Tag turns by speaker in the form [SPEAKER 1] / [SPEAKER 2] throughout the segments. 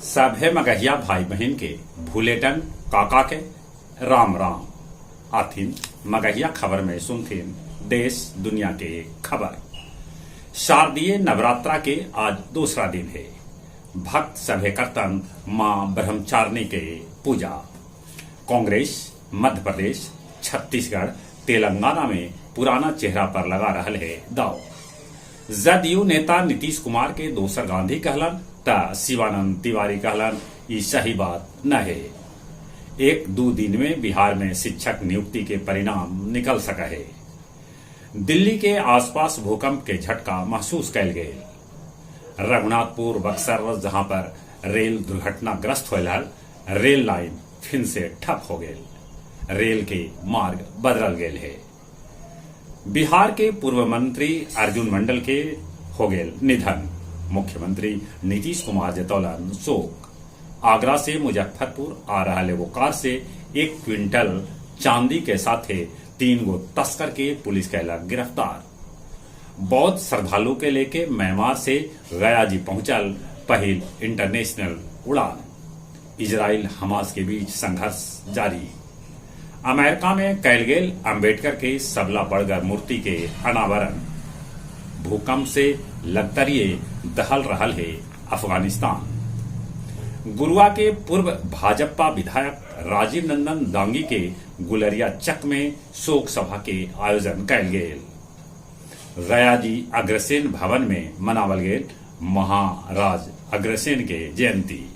[SPEAKER 1] सभे मगहिया भाई बहिन के भूलेटन काका के राम राम। आथिन मगहिया खबर में सुनथिन देश दुनिया के खबर। शारदीय नवरात्रा के आज दूसरा दिन हे। भक्त सभे करतन मां ब्रह्मचारिणी के पूजा। कांग्रेस मध्य प्रदेश, छत्तीसगढ़, तेलंगाना में पुराना चेहरा पर लगा रहल हे दाव। जदयू नेता नीतीश कुमार के दोसर गांधी कहलन त शिवानंद तिवारी कहलन ई सही बात न हे। एक दू दिन में बिहार में शिक्षक नियुक्ति के परिणाम निकल सकऽ हे। दिल्ली के आसपास भूकंप के झटका महसूस कैल गेल। रघुनाथपुर बक्सर जहां पर रेल दुर्घटनाग्रस्त होयल हल, रेल लाइन फिन से ठप हो गेल। रेल के मार्ग बदलल गेल हे। बिहार के पूर्व मंत्री अर्जुन मंडल के हो गेल निधन। मुख्यमंत्री नीतीश कुमार जतौलन शोक। आगरा से मुजफ्फरपुर आ रहल एगो कार से एक क्विंटल चांदी के साथे तीन गो तस्कर के पुलिस कैलक गिरफ्तार। बौद्ध श्रद्धालु के लेके म्यांमार से गया जी पहुंचल पहिल इंटरनेशनल उड़ान। इजराइल हमास के बीच संघर्ष जारी। अमेरिका में कैल गेल अंबेडकर के सबला बड़गर मूर्ति के अनावरण। भूकंप से लगतरिये दहल रहल हे अफगानिस्तान। गुरुआ के पूर्व भाजपा विधायक राजीव नंदन दांगी के गुलरिया चक में शोक सभा के आयोजन कैल गेल। गयाजी अग्रसेन भवन में मनावल गेल महाराज अग्रसेन के जयंती।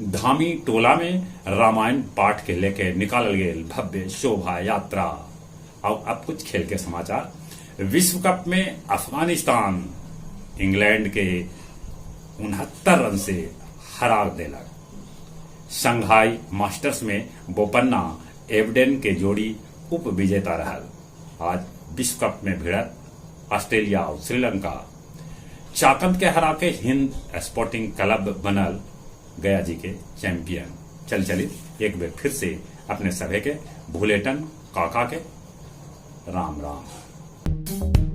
[SPEAKER 1] धामी टोला में रामायण पाठ के लेके निकालल गेल भव्य शोभा यात्रा। और अब कुछ खेल के समाचार। विश्व कप में अफगानिस्तान इंग्लैंड के 69 रन से हरा देलक। शंघाई मास्टर्स में बोपन्ना एवडेन के जोड़ी उप विजेता रहल। आज विश्व कप में भिड़त ऑस्ट्रेलिया और श्रीलंका। चाकंद के हरा के हिंद स्पोर्टिंग क्लब बनल गया जी के चैंपियन। चल चली एक बेर फिर से अपने सभे के भूलेटन काका के राम राम।